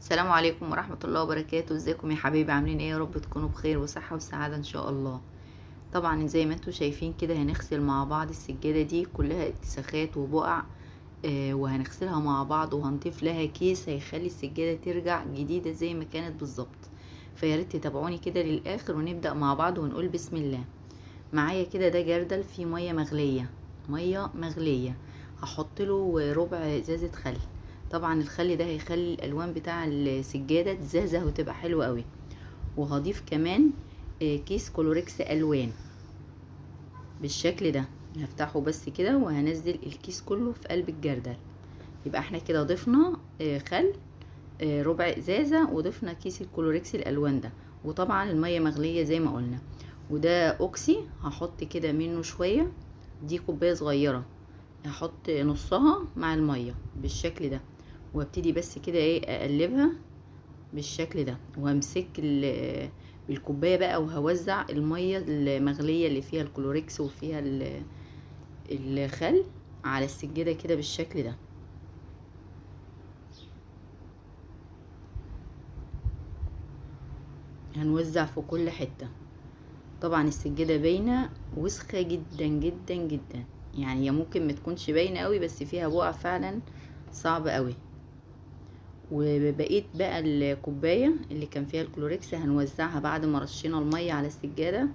السلام عليكم ورحمة الله وبركاته. ازيكم يا حبايبي؟ عاملين ايه؟ يا رب تكونوا بخير وصحة وسعادة ان شاء الله. طبعا زي ما انتم شايفين كده هنغسل مع بعض السجادة دي كلها اتساخات وبقع، وهنغسلها مع بعض وهنضيف لها كيس هيخلي السجادة ترجع جديدة زي ما كانت بالظبط. فيا ريت تتابعوني كده للاخر ونبدأ مع بعض ونقول بسم الله. معايا كده ده جردل فيه مية مغلية، مية مغلية، هحط له ربع ازازة خل. طبعا الخل ده هيخلي الالوان بتاع السجادة تزهزه وتبقى حلوة قوي. وهضيف كمان كيس كلوركس الوان بالشكل ده، هفتحه بس كده وهنزل الكيس كله في قلب الجردل. يبقى احنا كده ضفنا خل ربع ازازة وضفنا كيس الكلوركس الالوان ده، وطبعا المية مغليه زي ما قلنا. وده اوكسي هحط كده منه شوية، دي كوباية صغيرة هحط نصها مع المية بالشكل ده، وابتدي بس كده ايه اقلبها بالشكل ده، وامسك بالكوبايه بقى وهوزع المية المغليه اللي فيها الكلوركس وفيها الخل على السجادة كده بالشكل ده. هنوزع في كل حتة. طبعا السجادة باينة وسخة جدا جدا جدا، يعني هي ممكن ما تكونش باينة قوي بس فيها بقع فعلا صعب قوي. وبقيت بقى الكوباية اللي كان فيها الكلوركس هنوزعها بعد ما رشينا المية على السجادة،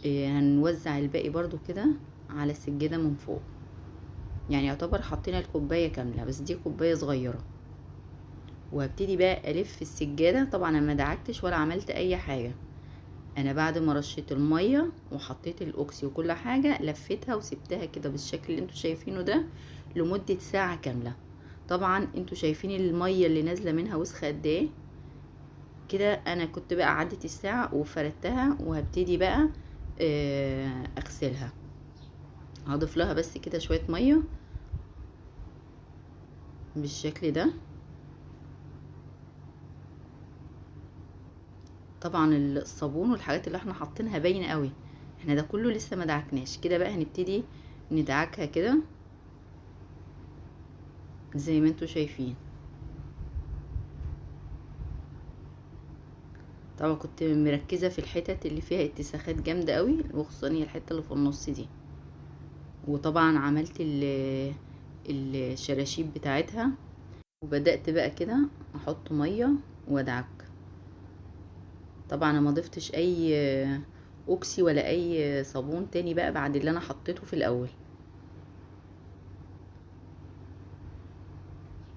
هنوزع الباقي برضو كده على السجادة من فوق. يعني يعتبر حطينا الكوباية كاملة بس دي كوباية صغيرة. وهبتدي بقى الف السجادة. طبعا انا ما دعكتش ولا عملت اي حاجة، انا بعد ما رشيت المية وحطيت الاوكسي وكل حاجة لفيتها وسبتها كده بالشكل اللي انتوا شايفينه ده لمدة ساعة كاملة. طبعا انتوا شايفين المية اللي نازله منها وسخة قد ايه كده. انا كنت بقى عدت الساعة وفردتها، وهبتدي بقى اغسلها. هضيف لها بس كده شوية مية بالشكل ده. طبعا الصابون والحاجات اللي احنا حاطينها باينة قوي، احنا ده كله لسه ما دعكناش. كده بقى هنبتدي ندعكها كده زي ما انتوا شايفين. طبعا كنت مركزه في الحتت اللي فيها اتساخات جامدة قوي، وخصوصا هي الحتة اللي في النص دي. وطبعا عملت الشراشيب بتاعتها، وبدات بقى كده احط مية وادعك. طبعا انا ما ضفتش اي اوكسي ولا اي صابون تاني بقى بعد اللي انا حطيته في الاول.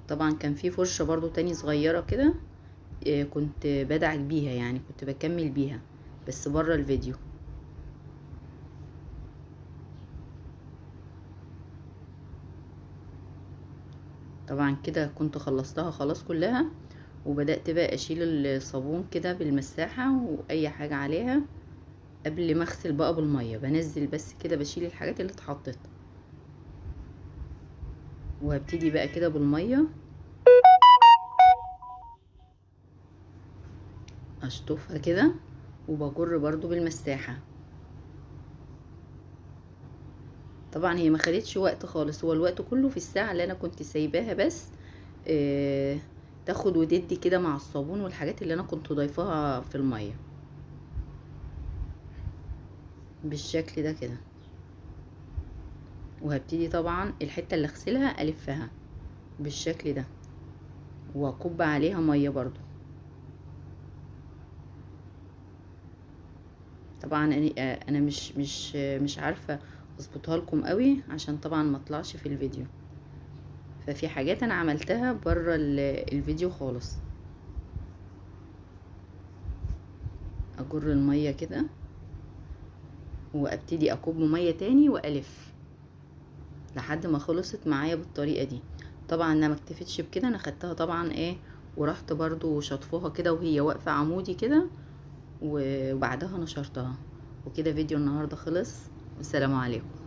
طبعا كان في فرشة برضو تاني صغيرة كده كنت بدعك بيها، يعني كنت بكمل بيها بس بره الفيديو. طبعا كده كنت خلصتها خلاص كلها، وبدأت بقى اشيل الصابون كده بالمساحة واي حاجة عليها قبل ما اغسل بقى بالمية. بنزل بس كده بشيل الحاجات اللي اتحطت، وهبتدي بقى كده بالمية اشطفها كده، وبجر برضو بالمساحة. طبعا هي ما خدتش وقت خالص، هو الوقت كله في الساعة اللي انا كنت سايباها بس تاخد وتدي كده مع الصابون والحاجات اللي انا كنت ضايفاها في المية بالشكل ده كده. وهبتدي طبعا الحتة اللي اغسلها الفها بالشكل ده، واكب عليها مية برضو. طبعا انا مش عارفه اظبطها لكم قوي عشان طبعا ما اطلعش في الفيديو، ففي حاجات انا عملتها بره الفيديو خالص. اجر المية كده وابتدي اكب مية تاني والف لحد ما خلصت معايا بالطريقة دي. طبعا انا ما اكتفيتش بكده، انا خدتها طبعا ايه ورحت برضو شطفوها كده وهي واقفة عمودي كده، وبعدها نشرتها. وكده فيديو النهارده خلص، والسلام عليكم.